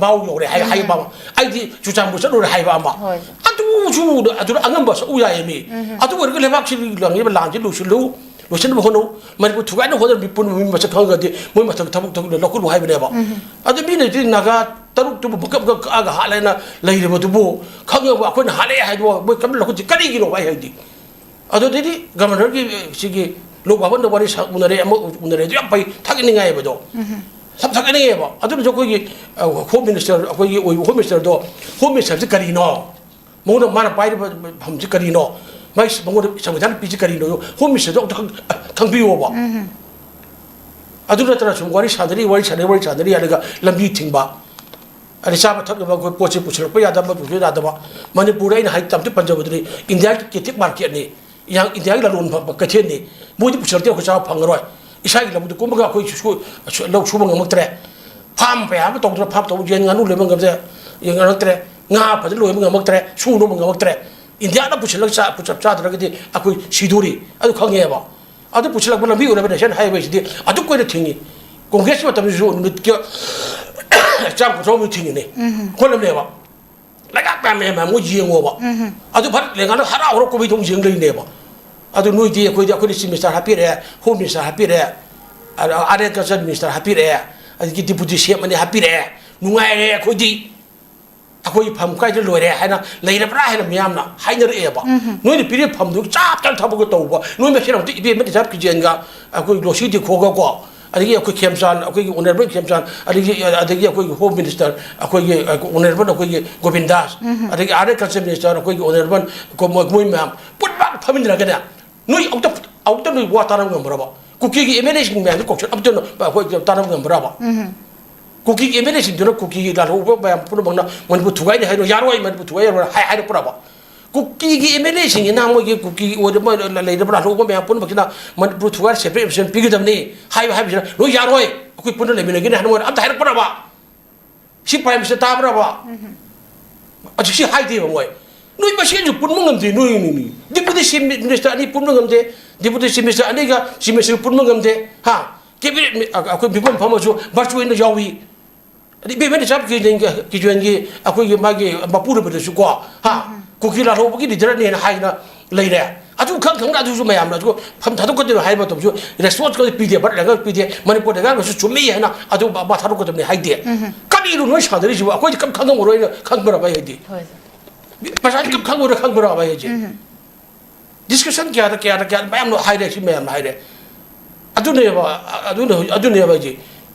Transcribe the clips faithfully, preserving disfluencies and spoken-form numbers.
ꯏꯝꯐꯥꯜ ꯌꯧꯔꯦ ꯍꯥꯏ ꯍꯥꯏꯕ ꯑꯃ, ꯑꯩꯗꯤ ꯆꯨꯔꯆꯥꯟꯄꯨꯔ ꯆꯠꯂꯨꯔꯦ ꯍꯥꯏꯕ ꯑꯃ꯫ ꯍꯣꯏ꯫ ꯑꯗꯨꯁꯨ ꯑꯗꯨꯗ ꯑꯉꯝꯕ ꯆꯠꯎ ꯌꯥꯏꯌꯦ ꯃꯤ꯫ ꯑꯗꯨ ꯑꯣꯏꯔꯒ ꯂꯩꯕꯥꯛꯁꯤꯒꯤ ꯂꯥꯡꯉꯤꯕ ꯂꯥꯟꯁꯤ ꯂꯣꯏꯁꯤꯜꯂꯨ, ꯂꯣꯏꯁꯤꯟꯅꯕ ꯍꯣꯠꯅꯧ꯫ ꯃꯅꯤꯄꯨꯔ ꯊꯨꯒꯥꯏꯅꯕ ꯍꯣꯠꯅꯕ ꯃꯤ ꯄꯨꯝꯅꯕ ꯃꯤ ꯃꯁꯛ ꯈꯪꯉꯒꯗꯤ ꯃꯣꯏ ꯃꯊꯛ ꯊꯕꯛ ꯊꯕꯛ ꯂꯧꯈꯠꯂꯨ ꯍꯥꯏꯕꯅꯦꯕ꯫ ꯑꯗꯨ ꯃꯤꯅꯗꯤ ꯅꯥꯒꯥ ꯇꯔꯨꯛꯇꯨꯕꯨ ꯃꯀꯛ ꯃꯀꯛ ꯀꯛꯑꯒ ꯍꯥꯠꯂꯦꯅ ꯂꯩꯔꯤꯕꯗꯨꯕꯨ ꯈꯪꯉꯕ ꯑꯩꯈꯣꯏꯅ ꯍꯥꯠꯂꯛꯑꯦ ꯍꯥꯏꯗꯨꯕꯨ ꯃꯣꯏ ꯀꯔꯝ ꯂꯧꯈꯠꯁꯤ ꯀꯔꯤꯒꯤꯅꯣ ꯑꯩ ꯍꯥꯏꯗꯤ꯫ ꯑꯗꯨꯗꯩꯗꯤ ꯒꯕꯔꯅꯔꯒꯤ, ꯑꯦ, ꯁꯤꯒꯤ ꯂꯣꯛ ꯕꯥꯕꯟꯗ ꯋꯥꯔꯤ ꯁꯥ-, ꯎꯅꯔꯦ, ꯑꯃ ꯎꯅꯔꯦ, ꯑꯗꯨ ꯌꯥꯝ ꯐꯩ, ꯊꯥꯒꯠꯅꯤꯡꯉꯥꯏꯕꯗꯣ꯫ ꯌꯥꯝ ꯊꯥꯒꯠꯅꯤꯡꯉꯦꯕ꯫ ꯑꯗꯨꯅꯁꯨ ꯑꯩꯈꯣꯏꯒꯤ, ꯑ, ꯍꯣꯝ ꯃꯤꯅꯤꯁꯇꯔ, ꯑꯩꯈꯣꯏꯒꯤ ꯑꯣꯏꯕ ꯍꯣꯝ ꯃꯤꯅꯤꯁꯇꯔꯗꯣ, ꯍꯣꯝ ꯃꯤꯅꯤꯁꯇꯔꯁꯤ ꯀꯔꯤꯅꯣ? ꯃꯉꯣꯟꯗ ꯃꯥꯅ ꯄꯥꯏꯔꯤꯕ ꯐꯝꯁꯤ ꯀꯔꯤꯅꯣ? ꯃꯥꯏ ꯃꯉꯣꯟꯗ ꯁꯪꯕꯤꯙꯥꯟ ꯄꯤꯁꯤ ꯀꯔꯤꯅꯣ? ꯍꯣꯝ ꯃꯤꯅꯤꯁꯇꯔꯗꯣ ꯑꯝꯇ ꯈꯪ-, ꯈꯪꯕꯤꯌꯣꯕ꯫ ꯑꯗꯨ ꯅꯠꯇꯅ ꯁꯨꯝ ꯋꯥꯔꯤ ꯁꯥꯟꯅꯔꯤ, ꯋꯥꯔꯤ ꯁꯥꯟꯅꯔꯤ, ꯋꯥꯔꯤ ꯁꯥꯟꯅꯔꯤ ꯍꯥꯏꯔꯒ ꯂꯝꯕꯤ ꯊꯤꯡꯕ꯫ ꯑꯗꯩ ꯆꯥꯕ ꯊꯛꯅꯕ ꯑꯩꯈꯣꯏ ꯄꯣꯠꯁꯦ ꯄꯨꯁꯤꯜꯂꯛꯄ ꯌꯥꯗꯕ, ꯄꯨꯁꯤꯜꯂꯛꯄ ꯌꯥꯗꯕ꯫ ꯃꯅꯤꯄꯨꯔꯗ ꯑꯩꯅ ꯍꯥꯏ ꯇꯝꯇ ꯄꯟꯖꯕꯗꯨꯅꯤ, ꯏꯟꯗꯤꯌꯥꯒꯤ ꯀꯦꯇꯤꯞ ꯃꯥꯔꯀꯦꯠꯅꯤ, ꯏꯟꯗꯤꯌꯥꯒꯤ ꯂꯂꯣꯟ ꯐ-, ꯀꯩꯊꯦꯜꯅꯤ꯫ ꯃꯣꯏꯗꯤ ꯄꯨꯁꯤꯜꯂꯛꯇꯦ, ꯑꯩꯈꯣꯏ ꯆꯥꯕ ꯐꯪꯉꯔꯣꯏ꯫ ꯏꯁꯥꯒꯤ ꯂꯧꯕꯨꯛꯇ ꯀꯨꯝꯃꯒ ꯑꯩꯈꯣꯏ ꯁꯨ-, ꯁꯨ-, ꯂꯧ ꯁꯨꯕ ꯉꯝꯃꯛꯇ꯭ꯔꯦ꯫ ꯐꯥꯝ ꯃꯌꯥꯝ ꯑꯃ ꯇꯧꯗꯅ ꯐꯥꯝ ꯇꯧꯕ, ꯌꯦꯟ ꯉꯥꯅꯨ ꯂꯣꯏꯕ ꯉꯝꯗ꯭ꯔꯦ, ꯌꯦꯟ ꯉꯥꯅꯨ ꯉꯥ ꯐꯖꯅ ꯂꯣꯏꯕ ꯉꯝꯃꯛꯇ꯭ꯔꯦ, ꯁꯨ ꯅꯣꯝꯕ ꯉꯝꯃꯛꯇ꯭ꯔꯦ꯫ ꯏꯟꯗꯤꯌꯥꯅ ꯄꯨꯁꯤꯜꯂꯒ ꯆꯥ-, ꯄꯨꯁꯤꯜꯂꯛ ꯆꯥꯗ꯭ꯔꯒꯗꯤ ꯑꯩꯈꯣꯏ ꯁꯤꯗꯣꯔꯤ꯫ ꯑꯗꯨ ꯈꯪꯉꯦꯕ꯫ ꯑꯗꯨ ꯄꯨꯁꯤꯜꯂꯛꯄ ꯂꯝꯕꯤ ꯑꯣꯏꯔꯕ ꯅꯦꯁꯅꯦꯜ ꯍꯥꯏꯋꯦꯁꯤꯗꯤ ꯑꯗꯨꯛ ꯀꯨꯏꯅ ꯊꯤꯡꯉꯤ꯫ ꯀꯣꯡꯒ꯭ꯔꯦꯁꯀꯤ ꯃꯇꯝꯗꯁꯨ ꯅꯨꯃꯤꯠ ꯀꯌꯥ-, ꯆꯥꯝ ꯀꯨꯟꯊ꯭ꯔꯥ ꯊꯤꯡꯉꯤꯅꯦ꯫ ꯍꯣꯠꯅꯕꯅꯦꯕ꯫ ꯂꯩꯉꯥꯛ ꯃꯌꯥꯝ ꯃꯌꯥꯝ ꯃꯌꯥꯝ ꯃꯣꯏ ꯌꯦꯡꯉꯣꯕ꯫ ꯑꯗꯨ ꯐꯔꯦ, ꯂꯩꯉꯥꯛꯅ ꯍꯔꯥꯎ ꯍꯔꯥꯎ ꯀꯨꯝꯍꯩ ꯊꯣꯡ ꯌꯦꯡ ꯂꯩꯅꯦꯕ꯫ ꯑꯗꯨ ꯅꯣꯏꯗꯤ ꯑꯩꯈꯣꯏꯗꯤ, ꯑꯩꯈꯣꯏꯅ ꯆꯤꯐ ꯃꯤꯅꯤꯁꯇꯔ ꯍꯥꯞꯄꯤꯔꯛꯑꯦ, ꯍꯣꯝ ꯃꯤꯅꯤꯁꯇꯔ ꯍꯥꯞꯄꯤꯔꯛꯑꯦ, ꯑ-, ꯑꯥꯔ ꯑꯦꯟ ꯀꯜꯆꯔ ꯃꯤꯅꯤꯁꯇꯔ ꯍꯥꯞꯄꯤꯔꯛꯑꯦ, ꯑꯗꯒꯤ ꯗꯤꯄꯨꯇꯤ ꯁꯤ ꯑꯦꯝ ꯑꯅꯤ ꯍꯥꯞꯄꯤꯔꯛꯑꯦ, ꯅꯨꯡꯉꯥꯏꯔꯦ ꯑꯩꯈꯣꯏꯗꯤ꯫ ꯑꯩꯈꯣꯏꯒꯤ ꯐꯝ ꯀꯥꯏꯗ ꯂꯣꯏꯔꯦ ꯍꯥꯏꯅ ꯂꯩꯔꯕ꯭ꯔꯥ ꯍꯥꯏꯅ ꯃꯤꯌꯥꯝꯅ ꯍꯥꯏꯅꯔꯛꯑꯦꯕ꯫ ꯅꯣꯏꯅ ꯄꯤꯔꯤꯕ ꯐꯝꯗꯨ ꯆꯞ ꯆꯥꯅ ꯊꯕꯛꯀ ꯇꯧꯕ, ꯅꯣꯏ ꯃꯁꯦꯟ ꯑꯃꯨꯛꯇ ꯏꯕꯦꯝꯃ ꯅꯤꯁꯥꯞ ꯀꯤꯖꯦꯟꯒ ꯑꯩꯈꯣꯏ ꯂꯣꯁꯤ ꯗꯤꯈꯣꯒ ꯀꯣ, ꯑꯗꯒꯤ ꯑꯩꯈꯣꯏ ꯈꯦꯝꯆꯥꯟ, ꯑꯩꯈꯣꯏꯒꯤ ꯑꯣꯅꯔꯦꯕꯜ ꯈꯦꯝꯆꯥꯟ, ꯑꯗꯒꯤ, ꯑꯗꯒꯤ ꯑꯩꯈꯣꯏꯒꯤ ꯍꯣꯝ ꯃꯤꯅꯤꯁꯇꯔ, ꯑꯩꯈꯣꯏꯒꯤ, ꯑ, ꯑꯣꯅꯔꯦꯕꯜ ꯑꯩꯈꯣꯏꯒꯤ ꯒꯣꯕꯤꯟꯗꯥꯁ, ꯑꯗꯒꯤ ꯑꯥꯔ ꯑꯦꯟ ꯀꯜꯆꯔ ꯃꯤꯅꯤꯁꯇꯔ ꯑꯩꯈꯣꯏꯒꯤ ꯑꯣꯅꯔꯦꯕꯜ ꯀꯣ-, ꯃꯣꯏ, ꯃꯣꯏ ꯃꯌꯥꯝ ꯄꯨꯟꯅ ꯐꯝꯃꯤꯟꯅꯔꯒꯅꯦ, ꯅꯣꯏ ꯑꯃꯨꯛꯇ, ꯑꯃꯨꯛꯇ ꯅꯣꯏ ꯋꯥ ꯇꯥꯔꯝ ꯉꯝꯕ꯭ꯔꯕ? ꯀꯨꯀꯤꯒꯤ ꯑꯦꯝ ꯑꯦꯜ ꯑꯦꯁꯤꯡ ꯃꯌꯥꯝꯁꯤ ꯀꯧꯁꯤꯜ ꯑꯃꯨꯛꯇ ꯑꯩꯈꯣꯏ ꯇꯥꯔꯝ ꯉꯝꯕ꯭ꯔꯕ? ꯀꯨꯀꯤꯒꯤ ꯑꯦꯝ ꯑꯦꯜ ꯑꯦꯁꯤꯡꯗꯨꯅ ꯀꯨꯀꯤꯒꯤ ꯂꯥꯜꯍꯧꯕ ꯃꯌꯥꯝ ꯄꯨꯝꯅꯃꯛꯅ ꯃꯅꯤꯄꯨꯔ ꯊꯨꯒꯥꯏꯅꯤ ꯍꯥꯏꯅꯣ, ꯌꯥꯔꯣꯏ, ꯃꯅꯤꯄꯨꯔ ꯊꯨꯒꯥꯏ ꯌꯥꯔꯣꯏ ꯍꯥꯏ-, ꯍꯥꯏꯔꯛꯄ꯭ꯔꯕ? ꯀꯨꯀꯤꯒꯤ ꯑꯦꯝ ꯑꯦꯜ ꯑꯦꯁꯤꯡꯁꯤꯅ ꯃꯣꯏꯒꯤ ꯀꯨꯀꯤ ꯑꯣꯏꯔꯕ ꯂꯩꯔꯕ ꯂꯥꯜꯍꯧꯕ ꯃꯌꯥꯝ ꯄꯨꯝꯅꯃꯛꯁꯤꯅ ꯃꯅꯤꯄꯨꯔ ꯊꯨꯒꯥꯏ separate administration ꯄꯤꯒꯗꯕꯅꯤ ꯍꯥꯏꯕ, ꯍꯥꯏꯕꯁꯤꯅ ꯂꯣꯏ ꯌꯥꯔꯣꯏ, ꯑꯩꯈꯣꯏ ꯄꯨꯟꯅ ꯂꯩꯃꯤꯟꯅꯒꯅꯤ ꯍꯥꯏꯅ ꯃꯣꯏꯅ ꯑꯝꯇ ꯍꯥꯏꯔꯛꯄ꯭ꯔꯕ? ꯁꯤ ꯄ꯭ꯔꯥꯏꯝ ꯃꯤꯅꯤꯁꯇꯔ ꯇꯥꯕ꯭ꯔꯕ? ꯑꯗꯨ ꯁꯤ ꯍꯥꯏꯗꯦꯕ ꯃꯣꯏ꯫ ꯅꯣꯏ ꯃꯁꯦꯟꯁꯨ ꯄꯨꯟꯕ ꯉꯝꯗꯦ, ꯅꯣꯏ, ꯅꯣꯏ, ꯅꯣꯏ꯫ ꯗꯤꯄꯨꯇꯤ ꯆꯤꯐ ꯃꯤꯅꯤꯁꯇꯔ ꯑꯅꯤ ꯄꯨꯟꯕ ꯉꯝꯗꯦ, ꯗꯤꯄꯨꯇꯤ ꯆꯤꯐ ꯃꯤꯅꯤꯁꯇꯔ ꯑꯅꯤꯒ ꯆꯤꯐ ꯃꯤꯅꯤꯁꯇꯔ ꯄꯨꯟꯕ ꯉꯝꯗꯦ, ꯍꯥ? ꯀꯦꯕꯤꯅꯦꯠ ꯃꯤ-, ꯑ-, ꯑꯩꯈꯣꯏ ꯃꯤꯐꯝ ꯐꯝꯃꯁꯨ ꯚꯔꯆꯨꯋꯦꯜꯗ ꯌꯥꯎꯏ꯫ ꯑꯗꯩ ꯏꯕꯦꯝꯃ ꯅꯤꯆꯥ ꯀꯤꯖꯦꯟꯒꯤ, ꯀꯤꯖꯦꯟꯒꯤ ꯑꯩꯈꯣꯏꯒꯤ ꯃꯥꯒꯤ ꯃꯄꯨꯔꯣꯏꯕꯗꯁꯨ ꯀꯣ, ꯍꯥ, ꯀꯨꯀꯤ ꯂꯥꯜꯍꯧꯕꯒꯤ ꯂꯤꯗꯔꯅꯦꯅ ꯍꯥꯏꯗꯅ ꯂꯩꯔꯦ꯫ ꯑꯗꯨ ꯈꯪ ꯈꯪꯅ ꯑꯗꯨꯁꯨ ꯃꯌꯥꯝꯅ ꯑꯗꯨ ꯐꯝ ꯊꯥꯗꯣꯛꯀꯗꯣꯏꯅꯣ ꯍꯥꯏꯕ ꯃꯇꯝꯁꯨ ꯔꯦꯁꯄꯣꯟꯁ ꯀꯔꯤ ꯄꯤꯗꯦ, ꯚꯥꯔꯠ ꯂꯩꯉꯥꯛꯅ ꯄꯤꯗꯦ, ꯃꯅꯤꯄꯨꯔ ꯂꯩꯉꯥꯛꯅꯁꯨ ꯆꯨꯝꯃꯤ ꯍꯥꯏꯅ ꯑꯗꯨ ꯃꯥ ꯊꯥꯗꯣꯛꯀꯗꯕꯅꯤ ꯍꯥꯏꯗꯦ꯫ ꯀꯔꯤꯅꯣ ꯅꯣꯏ ꯁꯥꯟꯅꯔꯤꯁꯤꯕꯨ? ꯑꯩꯈꯣꯏꯗꯤ ꯀꯔꯤꯝ ꯈꯪꯉꯝꯃꯔꯣꯏꯅ ꯈꯪꯕ꯭ꯔꯕ ꯑꯩ ꯍꯥꯏꯗꯤ? ꯍꯣꯏ꯫ ꯄꯩꯁꯥꯗꯤ ꯀꯔꯤꯝ ꯈꯪꯉꯔꯣꯏ ꯈꯪꯕ꯭ꯔꯕ ꯑꯩ ꯍꯥꯏꯁꯦ? ꯗꯤꯁꯀꯁꯟ ꯀꯌꯥꯗ, ꯀꯌꯥꯗ, ꯀꯌꯥꯗ ꯃꯌꯥꯝ ꯍꯥꯏꯔꯦ, ꯁꯤ ꯃꯌꯥꯝ ꯍꯥꯏꯔꯦ꯫ ꯑꯗꯨꯅꯦꯕ, ꯑꯗꯨꯅ, ꯑꯗꯨꯅꯦꯕ ꯑꯩꯁꯦ꯫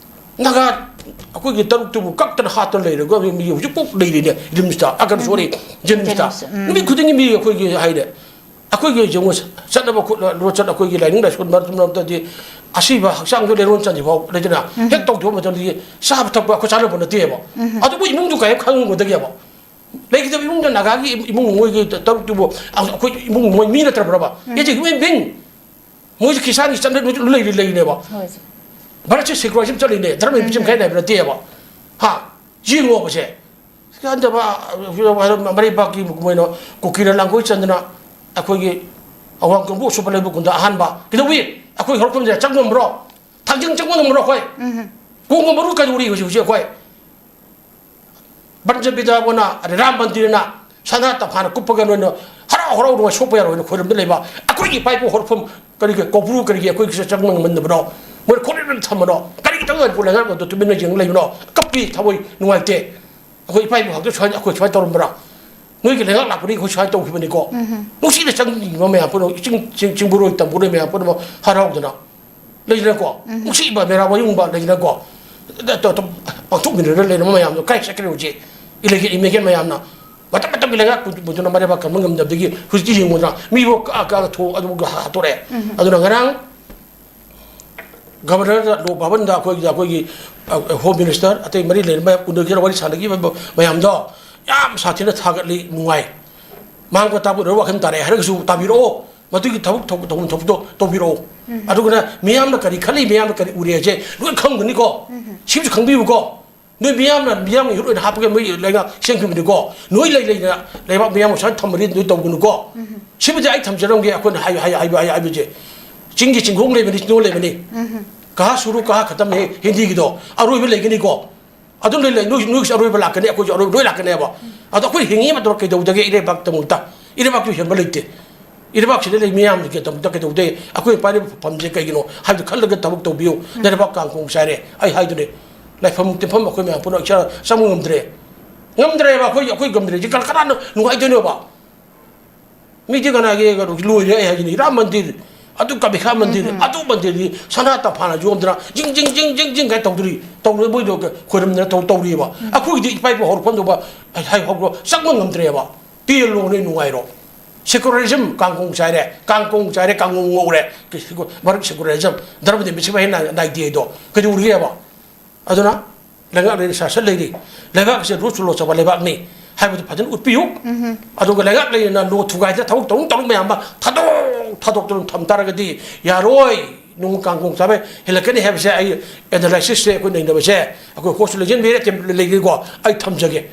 ꯅꯥꯒꯥ ꯑꯩꯈꯣꯏꯒꯤ ꯇꯔꯨꯛꯇꯨꯕꯨ ꯀꯛꯇꯅ ꯍꯥꯠꯇꯅ ꯂꯩꯔꯒ ꯃꯤ ꯍꯧꯖꯤꯛ ꯄꯣꯛ ꯂꯩꯔꯤꯅꯦ ꯔꯤꯝꯁꯇ, ꯑ, ꯀꯩꯅꯣ, ꯁꯣꯔꯤ, ꯖꯦꯅꯤꯝꯁꯇ꯫ ꯖꯦꯅꯤꯝꯁ, ꯎꯝ꯫ ꯅꯨꯃꯤꯠ ꯈꯨꯗꯤꯡꯒꯤ ꯃꯤ ꯑꯩꯈꯣꯏꯒꯤ ꯍꯥꯏꯔꯦ꯫ ꯑꯩꯈꯣꯏꯒꯤ ꯌꯦꯡꯉꯨ, ꯆꯠꯅꯕ ꯈꯣꯠꯅ-, ꯂꯣꯟꯆꯠ, ꯑꯩꯈꯣꯏꯒꯤ ꯂꯥꯏꯅꯤꯡ ꯂꯥꯏꯁꯣꯟ ꯃꯔꯛ ꯃꯔꯛꯇꯗꯤ ꯑꯁꯤꯕ ꯍꯛꯆꯥꯡꯗ ꯂꯩꯔꯣꯟ ꯆꯟꯗ꯭ꯔꯤꯐꯥꯎ ꯂꯩꯗꯅ, ꯎꯝ꯫ ꯍꯦꯛ ꯇꯧꯗꯕ ꯃꯇꯝꯗꯗꯤ ꯆꯥꯕ ꯊꯛꯄ ꯑꯩꯈꯣꯏ ꯆꯥꯅꯕ ꯅꯠꯇꯦꯕ꯫ ꯎꯝ꯫ ꯑꯗꯨꯕꯨ ꯏꯃꯨꯡꯗꯨ ꯀꯔꯤꯝ ꯈꯪꯉꯝꯒꯗꯒꯦꯕ? ꯂꯩꯈꯤꯗꯕ ꯏꯃꯨꯡꯗ ꯅꯥꯒꯥꯒꯤ ꯏꯃꯨꯡ, ꯃꯣꯏꯒꯤ ꯇꯔꯨꯛꯇꯨꯕꯨ ꯑꯩꯈꯣꯏ ꯏꯃꯨꯡ ꯃꯣꯏ ꯃꯤ ꯅꯠꯇ꯭ꯔꯕ꯭ꯔꯕ? ꯎꯝ꯫ It's a human being꯫ ꯃꯣꯏꯁꯨ ꯈ꯭ꯔꯤꯁꯇꯥꯟꯒꯤ ꯆꯠꯅꯕꯤ ꯂꯩꯔꯤ, ꯂꯩꯔꯤꯅꯦꯕ꯫ ꯍꯣꯏ꯫ ꯚꯥꯔꯠꯁꯦ ꯁꯦꯀꯨꯂꯔꯤꯖꯝ ꯆꯠꯂꯤꯅꯦ, ꯙꯔꯃ ꯎꯝ꯫ ꯃꯆꯤꯟ ꯈꯥꯏ ꯅꯥꯏꯕ ꯅꯠꯇꯦꯕ꯫ ꯍꯥ? ꯌꯦꯡꯉꯣꯕꯁꯦ꯫ ꯀꯥꯟꯗꯕ, ꯃꯔꯩꯕꯥꯛꯀꯤ ꯃꯣꯏꯅ ꯀꯨꯀꯤꯅ ꯂꯥꯡꯒꯣꯏ ꯆꯟꯗꯅ ꯑꯩꯈꯣꯏꯒꯤ ꯑꯋꯥꯡ ꯀꯥꯡꯕꯨ ꯑꯁꯨꯞꯄ ꯂꯩꯕ ꯈꯨꯟꯗ ꯑꯍꯥꯟꯕ ꯀꯩꯗꯧꯏ? ꯑꯩꯈꯣꯏ ꯍꯧꯔꯛꯐꯝꯁꯦ ꯆꯪ ꯉꯝꯕ꯭ꯔꯣ? ꯊꯥꯡꯖꯤꯡ ꯆꯪꯕ ꯉꯝꯕ꯭ꯔꯣ ꯑꯩꯈꯣꯏ? ꯎꯝ꯫ ꯀꯣꯡꯒ ꯃꯔꯨ ꯀꯩꯗꯧꯔꯤ ꯍꯧꯖꯤꯛ, ꯍꯧꯖꯤꯛ ꯑꯩꯈꯣꯏ? ꯄꯟꯆꯕꯤꯗꯥꯕꯣꯅ, ꯔꯥꯝ ꯃꯟꯗꯤꯔꯅ ꯁꯅꯥ ꯇꯝꯐꯥꯅ ꯀꯨꯞꯄꯒ ꯅꯣꯏꯅ ꯍꯔꯥꯎ ꯍꯔꯥꯎ ꯅꯨꯡꯉꯥꯏ ꯁꯣꯛꯄ ꯌꯥꯔꯣꯏꯅ ꯈꯣꯏꯔꯝꯗ ꯂꯩꯕ ꯑꯩꯈꯣꯏꯒꯤ ꯏꯄꯥ ꯏꯄꯨ ꯍꯧꯔꯛꯐꯝ ꯀꯔꯤꯒꯤ ꯀꯧꯕ꯭ꯔꯨ ꯀꯔꯤꯒꯤ ꯑꯩꯈꯣꯏꯒꯤꯁꯨ ꯆꯪꯕ ꯉꯝꯃꯟꯗꯕꯅꯣ? ꯃꯣꯏ ꯈꯣꯠꯂꯦꯅ ꯊꯝꯕꯅꯣ? ꯀꯔꯤꯒꯤ ꯇꯧ ꯃꯅꯤꯄꯨꯔ ꯂꯩꯉꯥꯛ ꯑꯗꯨ ꯇꯨꯃꯤꯟꯅ ꯌꯦꯡ ꯂꯩꯕꯅꯣ? ꯀꯞꯄꯤ ꯊꯃꯣꯏ ꯅꯨꯡꯉꯥꯏꯇꯦ꯫ ꯑꯩꯈꯣꯏ ꯏꯄꯥ ꯏꯄꯨ ꯍꯥꯛꯇꯛ ꯁꯨꯃꯥꯏꯅ ꯑꯩꯈꯣꯏ ꯁꯨꯃꯥꯏꯅ ꯇꯧꯔꯝꯕ꯭ꯔꯥ? ꯅꯣꯏꯒꯤ ꯂꯩꯉꯥꯛ ꯂꯥꯛꯄꯗꯒꯤ ꯑꯩꯈꯣꯏ ꯁꯨꯃꯥꯏꯅ ꯇꯧꯈꯤꯕꯅꯤꯀꯣ꯫ ꯎꯝ꯫ ꯅꯨꯡꯁꯤꯅ ꯆꯪꯅꯤꯡꯕ ꯃꯌꯥꯝ ꯄꯨꯝꯅꯃꯛ, ꯏꯆꯤꯡ ꯆꯤꯡ ꯆꯤꯡꯕꯨꯔꯣꯏ ꯇꯝꯕꯨꯔꯣꯏ ꯃꯌꯥꯝ ꯄꯨꯝꯅꯃꯛ ꯍꯔꯥꯎꯗꯅ ꯂꯩꯗꯅꯀꯣ꯫ ꯎꯝ꯫ ꯅꯨꯡꯁꯤꯕ ꯃꯦꯔꯥ ꯋꯥꯌꯨꯡꯕ ꯂꯩꯗꯅꯀꯣ꯫ ꯑꯗ ꯇ-, ꯇ-, ꯄꯥꯡꯊꯣꯛꯃꯤꯟꯅꯔꯒ ꯂꯩꯔꯝꯕ ꯃꯌꯥꯝꯗꯣ ꯀꯥꯏ ꯆꯠꯈ꯭ꯔꯦ ꯍꯧꯖꯤꯛ? ꯏꯂꯦꯒꯦꯠ ꯏꯃꯦꯒꯦꯠ ꯃꯌꯥꯝꯅ ꯃꯇꯝ ꯃꯇꯝꯒꯤ ꯂꯩꯉꯥꯛ ꯄꯨ-, ꯄꯨꯗꯨꯅ ꯃꯔꯩꯕꯥꯛ ꯀꯟꯕ ꯉꯝꯗꯕꯗꯒꯤ ꯍꯧꯖꯤꯛꯇꯤ ꯌꯦꯡꯉꯨꯗꯅ ꯃꯤꯕꯨ ꯀꯛꯑ ꯀꯛꯑꯒ ꯊꯣꯛ-, ꯑꯗꯨꯒ ꯍꯥꯠꯇꯣꯔꯛꯑꯦ꯫ ꯎꯝ꯫ ꯑꯗꯨꯅ ꯉꯔꯥꯡ ꯒꯕꯔꯅꯔꯗ, ꯂꯣꯛ ꯚꯕꯟꯗ ꯑꯩꯈꯣꯏꯒꯤ, ꯑꯩꯈꯣꯏꯒꯤ, ꯑ, ꯍꯣꯝ ꯃꯤꯅꯤꯁꯇꯔ, ꯑꯇꯩ ꯃꯔꯤ ꯂꯩꯅꯕ ꯃꯌꯥꯝ ꯎꯅꯈꯤꯕ, ꯋꯥꯔꯤ ꯁꯥꯟꯅꯈꯤꯕ ꯃꯌꯥꯝꯗꯣ ꯌꯥꯝ ꯁꯥꯊꯤꯅ ꯊꯥꯒꯠꯂꯤ, ꯅꯨꯡꯉꯥꯏ꯫ ꯃꯥꯡꯕ ꯇꯥꯕ ꯎꯅꯔ ꯋꯥꯈꯜ ꯇꯥꯔꯛꯑꯦ ꯍꯥꯏꯔꯒꯁꯨ ꯇꯥꯕꯤꯔꯛꯑꯣ꯫ ꯃꯗꯨꯒꯤ ꯊꯕꯛ ꯊꯧ-, ꯇꯧꯐꯝ ꯊꯣꯛꯄꯗꯣ ꯇꯧꯕꯤꯔꯛꯑꯣ꯫ ꯎꯝ꯫ ꯑꯗꯨꯒꯅ ꯃꯤꯌꯥꯝꯅ ꯀꯔꯤ ꯈꯜꯂꯤ, ꯃꯤꯌꯥꯝꯅ ꯀꯔꯤ ꯎꯔꯦ ꯍꯥꯏꯁꯦ ꯂꯣꯏ ꯈꯪꯒꯅꯤꯀꯣ꯫ ꯎꯝ꯫ ꯁꯤꯃꯁꯨ ꯈꯪꯕꯤꯌꯨꯀꯣ꯫ ꯅꯣꯏ ꯃꯤꯌꯥꯝꯅ, ꯃꯤꯌꯥꯝꯒꯤ ꯏꯍꯨꯠ ꯑꯣꯏꯅ ꯍꯥꯞꯄꯒ ꯅꯣꯏ ꯂꯩꯉꯥꯛ ꯁꯦꯝꯈꯤꯕꯅꯤꯀꯣ꯫ ꯅꯣꯏ ꯂꯩ ꯂꯩꯅ ꯂꯩꯕꯥꯛ ꯃꯤꯌꯥꯝ ꯁꯨꯃꯥꯏꯅ ꯊꯝꯕꯗꯤ ꯅꯣꯏ ꯇꯧꯒꯅꯨꯀꯣ꯫ ꯎꯝ꯫ ꯁꯤꯃꯗꯤ ꯑꯩ ꯊꯝꯖꯔꯝꯒꯦ, ꯑꯩꯈꯣꯏꯅ ꯍꯥꯏ-, ꯍꯥꯏ-, ꯍꯥꯏꯕ, ꯍꯥꯏ-, ꯍꯥꯏꯕꯁꯦ꯫ ꯆꯤꯡꯒꯤ ꯆꯤꯡꯈꯣꯡ ꯂꯩꯕꯅꯤ, ꯆꯤꯡꯗꯣꯜ ꯂꯩꯕꯅꯤ꯫ ꯎꯝ꯫ ꯀꯍꯥ ꯁꯨꯔꯨ ꯀꯍꯥ ꯈꯇꯝꯅꯤ ꯍꯤꯟꯗꯤꯒꯤꯗꯣ꯫ ꯑꯔꯣꯏꯕ ꯂꯩꯒꯅꯤꯀꯣ꯫ ꯑꯗꯨꯝ ꯂꯩ ꯂꯩ, ꯅꯣꯏ, ꯅꯣꯏꯒꯤꯁꯨ ꯑꯔꯣꯏꯕ ꯂꯥꯛꯀꯅꯤ, ꯑꯩꯈꯣꯏꯁꯨ ꯑꯔꯣꯏꯕ ꯂꯣꯏ ꯂꯥꯛꯀꯅꯦꯕ꯫ ꯑꯗꯣ ꯑꯩꯈꯣꯏ ꯍꯤꯡꯉꯤꯉꯩ ꯃꯇꯝꯗ ꯀꯩꯗꯧꯗꯒꯦ ꯏꯔꯩꯕꯥꯛꯇꯃꯛꯇ? ꯏꯔꯩꯕꯥꯛꯁꯨ ꯍꯦꯟꯕ ꯂꯩꯇꯦ꯫ ꯏꯔꯩꯕꯥꯛꯁꯤꯗ ꯂꯩ ꯃꯤꯌꯥꯝꯁꯤꯒꯤꯗꯃꯛꯇ ꯀꯩꯗꯧꯗꯦ? ꯑꯩꯈꯣꯏꯅ ꯄꯥꯏꯔꯤꯕ ꯐꯝꯁꯦ ꯀꯩꯒꯤꯅꯣ ꯍꯥꯏꯕꯗꯨ ꯈꯜꯂꯒ ꯊꯕꯛ ꯇꯧꯕꯤꯌꯨ꯫ ꯂꯩꯔꯩꯕꯥꯛ ꯀꯥꯡꯈꯣꯡ ꯆꯥꯏꯔꯦ꯫ ꯑꯩ ꯍꯥꯏꯗꯨꯅꯦ, ꯂꯥꯏꯐꯝ ꯇꯤꯟꯐꯝ ꯑꯩꯈꯣꯏ ꯃꯌꯥꯝ ꯄꯨꯝꯅꯃꯛ ꯏꯁꯥ ꯆꯪꯕ ꯉꯝꯗ꯭ꯔꯦ꯫ ꯉꯝꯗ꯭ꯔꯦꯕ ꯑꯩꯈꯣꯏ, ꯑꯩꯈꯣꯏ ꯉꯝꯗ꯭ꯔꯦ꯫ ꯁꯤ ꯀꯅꯥ-, ꯀꯅꯥꯅ ꯅꯨꯡꯉꯥꯏꯗꯣꯏꯅꯣꯕ? ꯃꯤꯗꯤ ꯀꯅꯥꯒꯤ ꯀꯩꯅꯣ ꯂꯣꯏꯔꯦ ꯑꯩ ꯍꯥꯏꯁꯤꯅꯤ꯫ ꯔꯥꯝ ꯃꯟꯗꯤꯔ, ꯑꯗꯨ ꯀꯥꯃꯥꯈ꯭ꯌꯥ ꯃꯟꯗꯤꯔ, ꯑꯗꯨ ꯃꯟꯗꯤꯔꯗꯤ ꯁꯅꯥ ꯇꯝꯐꯥꯅ ꯌꯣꯝꯗꯅ ꯖꯤꯡ ꯖꯤꯡ ꯖꯤꯡ ꯖꯤꯡ ꯖꯤꯡ ꯀꯥꯏ ꯇꯧꯗꯣꯔꯤ꯫ ꯇꯧꯔꯦ ꯃꯣꯏꯗꯣ ꯈꯣꯏꯔꯝꯗꯅ ꯇꯧ-, ꯇꯧꯔꯤꯕ꯫ ꯑꯩꯈꯣꯏꯒꯤꯗꯤ ꯏꯄꯥ ꯏꯄꯨ ꯍꯧꯔꯛꯐꯝꯗꯨꯕ ꯍꯥꯏ ꯍꯧꯔꯣ ꯆꯪꯕ ꯉꯝꯗ꯭ꯔꯦꯕ꯫ ꯄꯦꯜꯂꯣ ꯅꯣꯏ ꯅꯨꯡꯉꯥꯏꯔꯣ꯫ Secularism ꯀꯥꯡꯈꯣꯡ ꯆꯥꯏꯔꯦ, ꯀꯥꯡꯈꯣꯡ ꯆꯥꯏꯔꯦ, ꯀꯥꯡꯉꯧ ꯉꯧꯔꯦ꯫ ꯃꯔꯛ secularism, ꯙꯔꯃꯗꯤ ꯃꯤꯁꯤꯡ ꯍꯦꯟꯅ ꯅꯥꯏꯗꯦ ꯑꯗꯣ ꯀꯩꯗꯧꯔꯤꯒꯦꯕ? ꯑꯗꯨꯅ ꯂꯩꯉꯥꯛ ꯂꯩꯔꯤ, ꯁꯥꯁꯟ ꯂꯩꯔꯤ, ꯂꯩꯕꯥꯛ ꯑꯁꯤ ꯔꯨꯜꯁ ꯂꯣ ꯆꯠꯄ ꯂꯩꯕꯥꯛꯅꯤ ꯍꯥꯏꯕꯗꯨ ꯐꯖꯅ ꯎꯠꯄꯤꯌꯨ꯫ ꯑꯗꯨꯒ ꯂꯩꯉꯥꯛ ꯂꯩꯔꯤꯅ ꯂꯣ ꯊꯨꯒꯥꯏꯗꯅ ꯊꯕꯛ ꯇꯧꯅꯤꯡ ꯇꯧꯅꯤꯡ ꯃꯌꯥꯝ ꯑꯃ ꯊꯥꯗꯣꯛ ꯊꯥꯗꯣꯛꯇꯨꯅ ꯊꯝ ꯇꯥꯔꯒꯗꯤ ꯌꯥꯔꯣꯏ꯫ ꯅꯨꯡ ꯀꯥꯡꯈꯣꯡ ꯆꯥꯕ ꯍꯦꯜꯂꯛꯀꯅꯤ ꯍꯥꯏꯕꯁꯦ ꯑꯩ ꯑꯦꯅꯥꯂꯥꯏꯁꯤꯁꯁꯦ ꯑꯩꯈꯣꯏ ꯅꯩꯅꯕꯁꯦ ꯑꯩꯈꯣꯏ ꯍꯣꯠꯁꯨ ꯂꯩꯖꯟꯕꯤꯔꯦ, ꯂꯩꯔꯤꯀꯣ꯫ ꯑꯩ ꯊꯝꯖꯒꯦ꯫